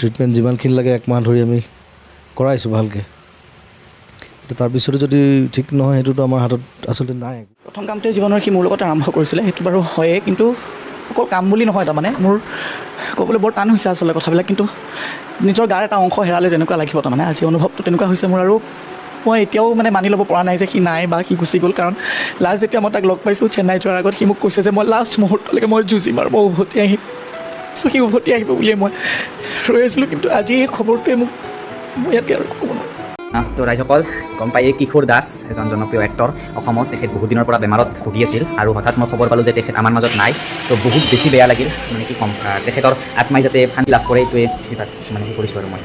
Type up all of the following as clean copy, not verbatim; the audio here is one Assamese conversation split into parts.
ট্ৰিটমেণ্ট যিমানখিনি লাগে একমাহ ধৰি আমি কৰাইছোঁ ভালকৈ। তাৰপিছতো যদি ঠিক নহয়, সেইটোতো আমাৰ হাতত আচলতে নাই। প্ৰথম কামটোৱে জীৱনৰ সি মোৰ লগত আৰম্ভ কৰিছিলে, সেইটো বাৰু হয়েই, কিন্তু অকল কাম বুলি নহয়, তাৰমানে মোৰ ক'বলৈ বৰ টান হৈছে আচলতে কথাবিলাক, কিন্তু নিজৰ গাৰ এটা অংশ হেৰালে যেনেকুৱা লাগিব, তাৰমানে আজি অনুভৱটো তেনেকুৱা হৈছে মোৰ। আৰু মই এতিয়াও মানে মানি ল'ব পৰা নাই যে সি নাই বা সি গুচি গ'ল। কাৰণ লাষ্ট যেতিয়া মই তাক লগ পাইছোঁ চেন্নাই যোৱাৰ আগত, সি মোক কৈছে যে মই লাষ্ট মুহূৰ্তলৈকে মই যুঁজিম আৰু মই উভতি আহিম। চ' সি উভতি আহিব বুলিয়ে মই ৰৈ আছিলোঁ, কিন্তু আজি এই খবৰটোৱে মোক, মই ইয়াতকৈ আৰু ক'ব নোৱাৰোঁ। তো ৰাইজসকল গম পায়েই, কিশোৰ দাস এজন জনপ্ৰিয় এক্টৰ অসমত, তেখেত বহুত দিনৰ পৰা বেমাৰত ভুগি আছিল আৰু হঠাৎ মই খবৰ পালোঁ যে তেখেত আমাৰ মাজত নাই। তো বহুত বেছি বেয়া লাগিল, মানে কি ক'ম, তেখেতৰ আত্মাই যাতে শান্তি লাভ কৰে, এইটোৱে তাত মানে সেই কৰিছোঁ আৰু মই।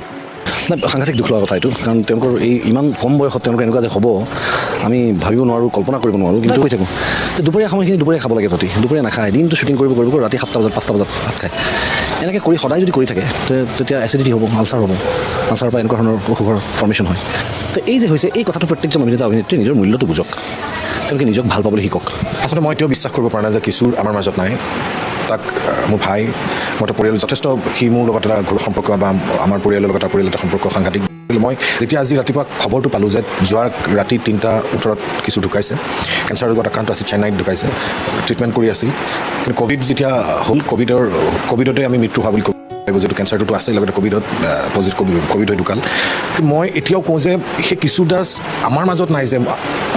নাই, সাংঘাতিক দুখ লগা কথা এইটো, কাৰণ তেওঁলোকৰ এই ইমান কম বয়সত তেওঁলোকৰ এনেকুৱা যে হ'ব আমি ভাবিব নোৱাৰোঁ, কল্পনা কৰিব নোৱাৰোঁ। কিন্তু কৈ থাকোঁ যে দুপৰীয়া সময়খিনি দুপৰীয়া খাব লাগে, তহঁতি দুপৰীয়া নাখায়, দিনটো শ্বুটিং কৰিব কৰিব ৰাতি 7টা বজাত, 5টা বজাত ভাত খায়। এনেকৈ কৰি সদায় যদি কৰি থাকে, তেতিয়া এচিডিটি হ'ব, আলচাৰ হ'ব, আলচাৰৰ পৰা এনেকুৱা ধৰণৰ অসুখৰ ফৰ্মেশ্যন হয়। তো এই যে হৈছে এই কথাটো, প্ৰত্যেকজন অভিনেতা অভিনেত্ৰী নিজৰ মূল্যটো বুজক, তেওঁলোকে নিজক ভাল পাবলৈ শিকক। আচলতে মই এতিয়াও বিশ্বাস কৰিব পৰা নাই যে কিশোৰ আমাৰ মাজত নাই। তাক মোৰ ভাই, মোৰ এটা পৰিয়াল যথেষ্ট, সি মোৰ লগত এটা ঘৰুৱা সম্পৰ্ক বা আমাৰ পৰিয়ালৰ লগত এটা পৰিয়ালৰ এটা সম্পৰ্ক সাংঘাতিক। মই যেতিয়া আজি ৰাতিপুৱা খবৰটো পালোঁ যে যোৱা ৰাতি 3:18ত কিশোৰ ঢুকাইছে, কেঞ্চাৰ ৰোগত আক্ৰান্ত আছিল, চেন্নাইত ঢুকাইছে, ট্ৰিটমেণ্ট কৰি আছিল। কিন্তু ক'ভিড যেতিয়া হ'ল, ক'ভিডতে আমি মৃত্যু হোৱা বুলি ক'ব লাগিব, যিহেতু কেঞ্চাৰটোতো আছে, লগতে ক'ভিডত পজিটিভ ক'ভিড হৈ ঢুকাল। কিন্তু মই এতিয়াও কওঁ যে সেই কিশোৰ দাস আমাৰ মাজত নাই। যে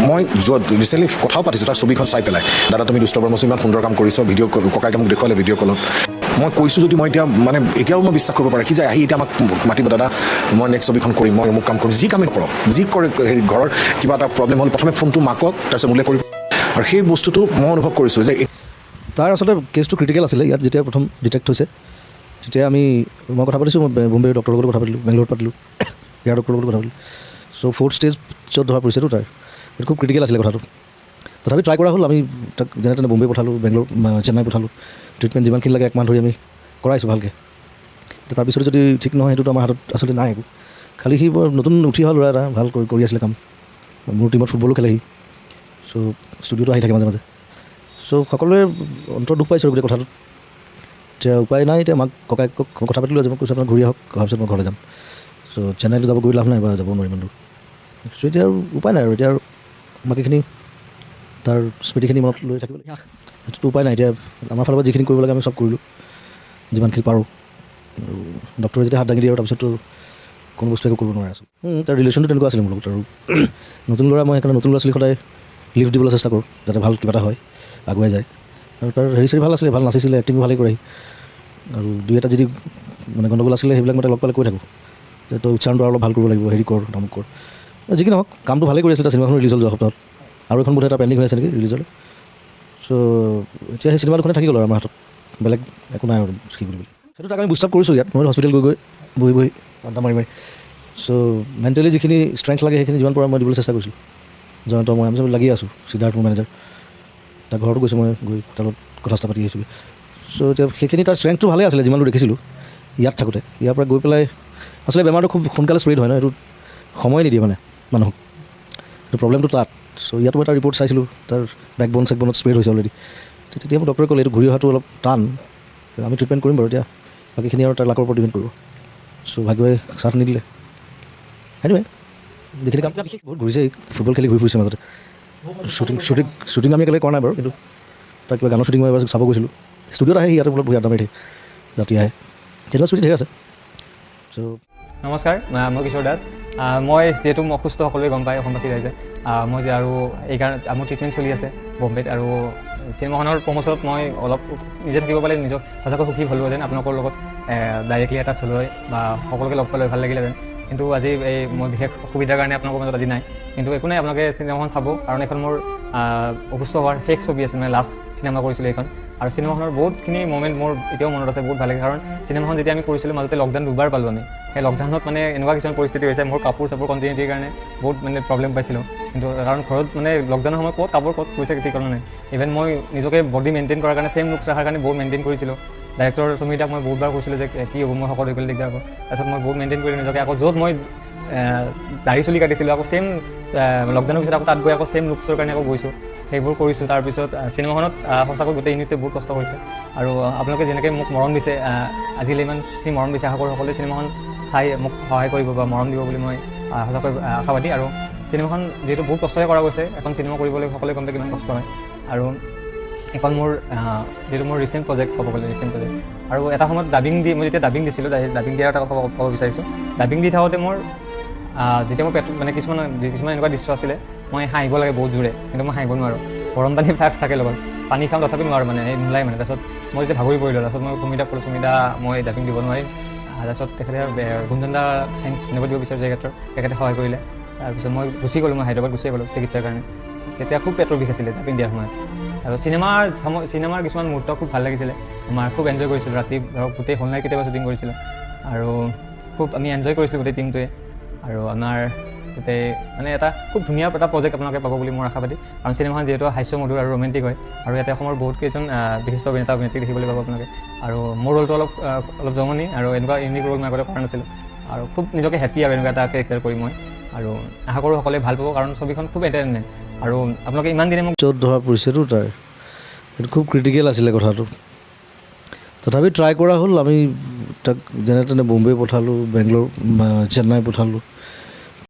মই যোৱা ৰিচেণ্টলি কথাও পাতিছোঁ তাৰ ছবিখন চাই পেলাই, দাদা তুমি দুষ্ট বৰ্মা ইমান সুন্দৰ কাম কৰিছ, ভিডিঅ' ককাইকে মোক দেখুৱালে ভিডিঅ' কলত। মই কৈছোঁ যদি মই এতিয়া মানে এতিয়াও মই বিশ্বাস কৰিব পাৰোঁ সি যে আহি এতিয়া আমাক মাতিব, দাদা মই নেক্সট ছবিখন কৰিম, মই অমুক কাম কৰিম, যি কামেই নকৰক, যি কৰে, হেৰি ঘৰৰ কিবা এটা প্ৰব্লেম হ'ল প্ৰথমে ফোনটো মাকক, তাৰপিছত মোলৈ কৰিব। আৰু সেই বস্তুটো মই অনুভৱ কৰিছোঁ যে তাৰ আচলতে কেছটো ক্ৰিটিকেল আছিলে। ইয়াত যেতিয়া প্ৰথম ডিটেক্ট হৈছে তেতিয়া মই কথা পাতিছোঁ, মই বোম্বেৰ ডক্টৰৰ লগত কথা পাতিলোঁ, বেংগলোৰত পাতিলোঁ, ইয়াৰ ডক্টৰৰ লগত কথা পাতিলোঁ। চ' ফ'ৰ্থ ষ্টেজত ধৰা পৰিছেতো তাৰ, সেইটো খুব ক্ৰিটিকেল আছিলে কথাটো। তথাপি ট্ৰাই কৰা হ'ল, আমি তাক যেনে তেনে বোম্বে পঠালোঁ, বেংগলোৰ, চেন্নাই পঠালোঁ। ট্ৰিটমেণ্ট যিমানখিনি লাগে একমাহ ধৰি আমি কৰাইছোঁ ভালকৈ। তাৰপিছতো যদি ঠিক নহয়, সেইটোতো আমাৰ হাতত আচলতে নাই একো। খালি সি বৰ নতুন উঠি অহা ল'ৰা এটা, ভাল কৰি আছিলে কাম। মোৰ টীমত ফুটবলো খেলে সি, চ' ষ্টুডিঅ'টো আহি থাকে মাজে মাজে। চ' সকলোৱে অন্তৰ দুখ পাইছোঁ গোটেই কথাটোত। এতিয়া উপায় নাই, এতিয়া মাক ককায়েকক কথা পাতিলোঁ আজি, মই কৈছোঁ আপোনাক ঘূৰি আহক, অহাৰ পিছত মই ঘৰলৈ যাম। চ' চেন্নাইতো যাব গৈ লাভ নাই বা যাব নোৱাৰিম ইমান দূৰ। চ' এতিয়া আৰু উপায় নাই আৰু, এতিয়া আৰু বাকীখিনি তাৰ স্মৃতিখিনি মনত লৈ থাকিব লাগিব, সেইটোতো উপায় নাই। এতিয়া আমাৰ ফালৰ পৰা যিখিনি কৰিব লাগে আমি চব কৰিলোঁ, যিমানখিনি পাৰোঁ। আৰু ডক্টৰে যেতিয়া হাত দাঙি দিয়ে আৰু তাৰপিছততো কোনো বস্তু একো কৰিব নোৱাৰে আচলতে। তাৰ ৰিলেশ্যনটো তেনেকুৱা আছিলে মোৰ লগত। আৰু নতুন ল'ৰা, মই সেইকাৰণে নতুন ল'ৰা ছোৱালীক সদায় লিফ্ট দিবলৈ চেষ্টা কৰোঁ যাতে ভাল কিবা এটা হয়, আগুৱাই যায়। আৰু তাৰ হেৰি চেৰি ভাল আছিলে, ভাল নাচিছিলে, এক্টিঙো ভালেই কৰে সি। আৰু দুই এটা যদি মানে গণ্ডগোল আছিলে সেইবিলাক মই তাক লগ পালে কৈ থাকোঁ যে তই উচ্চাৰণটো আৰু অলপ ভাল কৰিব লাগিব, হেৰি কৰ, তামুক কৰ, যি কি নহওক কামটো ভালেই কৰি আছিলে। তাৰ চিনেমাখন ৰিলিজ হ'ল যোৱা সপ্তাহত, আৰু এখন বোধহয় এটা পেণ্ডিং হৈ আছে নেকি ৰিলিজলৈ। চ' এতিয়া সেই চিনেমা দুখনে থাকি গ'ল আৰু আমাৰ হাতত, বেলেগ একো নাই আৰু সি বুলি। সেইটো তাক আমি বুষ্ট আপ কৰিছোঁ ইয়াত, মই হস্পিটেল গৈ গৈ বহি বহি আড্ডা মাৰি মাৰি। চ' মেণ্টেলি যিখিনি ষ্ট্ৰেংথ লাগে সেইখিনি যিমান পাৰোঁ মই দিবলৈ চেষ্টা কৰিছিলোঁ। জয়ন্ত মই আমি চব লাগি আছোঁ, সিদ্ধাৰ্থ মোৰ মেনেজাৰ, তাৰ ঘৰতো গৈছোঁ মই, গৈ তাৰ লগত কথা চথা পাতি আহিছোঁগৈ। চ' এতিয়া সেইখিনি তাৰ ষ্ট্ৰেংথটো ভালেই আছিলে যিমানটো দেখিছিলোঁ ইয়াত থাকোঁতে। ইয়াৰ পৰা গৈ পেলাই আচলতে বেমাৰটো খুব সোনকালে স্প্ৰেড হয় ন, সেইটো সময় নিদিয়ে মানে মানুহক, সেইটো প্ৰব্লেমটো তাত। চ' ইয়াতো মই তাৰ ৰিপৰ্ট চাইছিলোঁ, তাৰ বেকবন চেকবনত স্প্ৰেড হৈছে অলৰেডি। তেতিয়া মোক ডক্টৰে ক'লে এইটো ঘূৰি অহাটো অলপ টান, আমি ট্ৰিটমেণ্ট কৰিম বাৰু, এতিয়া বাকীখিনি আৰু তাৰ লাকৰ ওপৰত ডিপেণ্ড কৰিব। চ' ভাগ্যই চাথ নিদিলে। এনিৱে যিখিনি কাম বহুত ঘূৰিছে, ফুটবল খেলি ঘূৰি ফুৰিছে মাজতে। শ্বুটিং শ্বুটিং শ্বুটিং আমি একেলগে কৰা নাই বাৰু, কিন্তু তাৰ কিবা গানৰ শ্বুটিং মই এবাৰ চাব গৈছিলোঁ। ষ্টুডিঅ'ত আহে সি, ইয়াতে অলপ বহি আড্ডা মাৰি থাকে, ৰাতি আহে, তেনেকুৱা স্মৃতি ধেৰ আছে। চ' নমস্কাৰ, মই কিশোৰ দাস। মই যিহেতু মই অসুস্থ, সকলোৱে গম পায়, অসমবাসী ৰাইজে। মই যে আৰু এইকাৰণে মোৰ ট্ৰিটমেণ্ট চলি আছে বম্বেত, আৰু চিনেমাখনৰ প্ৰমোচনত মই অলপ নিজে থাকিব পাৰিলে নিজক সঁচাকৈ সুখী হ'লোহেঁতেন, আপোনালোকৰ লগত ডাইৰেক্টলি এটা চলোৱাই বা সকলোকে লগ পালে ভাল লাগিলেহেঁতেন। কিন্তু আজি এই মই বিশেষ অসুবিধাৰ কাৰণে আপোনালোকৰ মাজত আজি নাই, কিন্তু একো নাই, আপোনালোকে চিনেমাখন চাব, কাৰণ এইখন মোৰ অসুস্থ হোৱাৰ শেষ ছবি আছিল, মানে লাষ্ট চিনেমা কৰিছিলোঁ এইখন। আৰু চিনেমাখনৰ বহুতখিনি মমেণ্ট মোৰ এতিয়াও মনত আছে, বহুত ভাল লাগে। কাৰণ চিনেমাখন যেতিয়া আমি কৰিছিলোঁ, মাজতে লকডাউন দুবাৰ পালোঁ আমি। সেই লকডাউনত মানে এনেকুৱা কিছুমান পৰিস্থিতি হৈছে, মোৰ কাপোৰ চাপোৰ কণ্টিনিউটিৰ কাৰণে বহুত মানে প্ৰব্লেম পাইছিলোঁ। কিন্তু কাৰণ ঘৰত মানে লকডাউনৰ সময়ত ক'ত কাপোৰ ক'ত গৈছে ঠিকনা নাই। ইভেন মই নিজকে বডি মেইনটেইন কৰাৰ কাৰণে, ছেইম লুকছ ৰখাৰ কাৰণে বহুত মেইনটেইন কৰিছিলোঁ। ডাইৰেক্টৰ সমীৰ দাক মই বহুতবাৰ কৈছিলোঁ যে কি হ'ব, মই শকত হৈ গ'লে দিগদাৰ হ'ব। তাৰপিছত মই বহুত মেইনটেইন কৰিলোঁ নিজকে। আকৌ য'ত মই দাড়ি চুলি কাটিছিলোঁ, আকৌ ছেইম লকডাউনৰ পিছত আকৌ তাত গৈ আকৌ ছেইম লুকছৰ কাৰণে আকৌ গৈছোঁ। সেইবোৰ কৰিছোঁ। তাৰপিছত চিনেমাখনত সঁচাকৈ গোটেই ইউনিটটোৱে বহুত কষ্ট কৰিছে আৰু আপোনালোকে যেনেকৈ মোক মৰম দিছে, আজিলৈ ইমানখিনি মৰম দিছে, আশা কৰোঁ সকলোৱে চিনেমাখন চাই মোক সহায় কৰিব বা মৰম দিব বুলি মই সঁচাকৈ আশাবাদী। আৰু চিনেমাখন যিহেতু বহুত কষ্টৰে কৰা গৈছে, এখন চিনেমা কৰিবলৈ সকলোৱে গম পায় কিমান কষ্ট হয়। আৰু এখন মোৰ যিহেতু মোৰ ৰিচেণ্ট প্ৰজেক্ট ক'ব গ'লে ৰিচেণ্ট প্ৰজেক্ট। আৰু এটা সময়ত ডাবিং দি মই যেতিয়া ডাবিং দিছিলোঁ, ডাবিং দিয়াৰ এটা কথা ক'ব বিচাৰিছোঁ। ডাবিং দি থাকোঁতে মোৰ যেতিয়া মোৰ পেটত মানে কিছুমান কিছুমান এনেকুৱা দৃশ্য আছিলে, মই হাঁহিব লাগে বহুত জোৰে, কিন্তু মই হাঁহিব নোৱাৰোঁ। গৰম পানী ফ্লাক্স থাকে লগত, পানী খাওঁ তথাপি নোৱাৰোঁ, মানে এই নোলায় মানে। তাৰপিছত মই যেতিয়া ভাগৰি পৰিলোঁ, তাৰপিছত মই সুমিতাক ক'লোঁ, সুমিতা মই ডাবিং দিব নোৱাৰিম। তাৰপিছত তেখেতে গুঞ্জন দা thank ধন্যবাদ দিব বিচাৰিছোঁ এই ক্ষেত্ৰত, তেখেতে সহায় কৰিলে। তাৰপিছত মই গুচি গ'লোঁ, মই হায়দৰাবাদ গুচি গ'লোঁ চিকিৎসাৰ কাৰণে। তেতিয়া খুব পেটৰ বিষ আছিলে ডাবিং দিয়াৰ সময়ত। আৰু চিনেমাৰ সময় চিনেমাৰ কিছুমান মুহূৰ্ত খুব ভাল লাগিছিলে, আমাৰ খুব এনজয় কৰিছিলোঁ। ৰাতি ধৰক গোটেই হোল নাইট কেতিয়াবা শ্বুটিং কৰিছিলোঁ আৰু খুব আমি এনজয় কৰিছিলোঁ গোটেই টিমটোৱে। আৰু আমাৰ গোটেই মানে এটা খুব ধুনীয়া এটা প্ৰজেক্ট আপোনালোকে পাব বুলি মোৰ আশাবাদী, কাৰণ চিনেমাখন যিহেতু হাস্যমধুৰ আৰু ৰোমেণ্টিক হয় আৰু ইয়াতে অসমৰ বহুত কেইজন বিশিষ্ট অভিনেতা অভিনেত্ৰী দেখিবলৈ পাব আপোনালোকে। আৰু মোৰ ৰোলটো অলপ অলপ জমনি আৰু এনেকুৱা ইউনিক ৰোল মই আগতে কৰা নাছিলোঁ আৰু খুব নিজকে হেপী আৰু এনেকুৱা এটা কেৰেক্টাৰ কৰি মই। আৰু আশা কৰোঁ সকলোৱে ভাল পাব, কাৰণ ছবিখন খুব এণ্টাৰটেইনমেণ্ট। আৰু আপোনালোকে ইমান দিনে মোক য'ত ধৰা পৰিছেতো তাৰ সেইটো খুব ক্ৰিটিকেল আছিলে কথাটো, তথাপি ট্ৰাই কৰা হ'ল। আমি তাক যেনে তেনে বম্বে পঠালোঁ, বেংগলোৰ, চেন্নাই পঠালোঁ।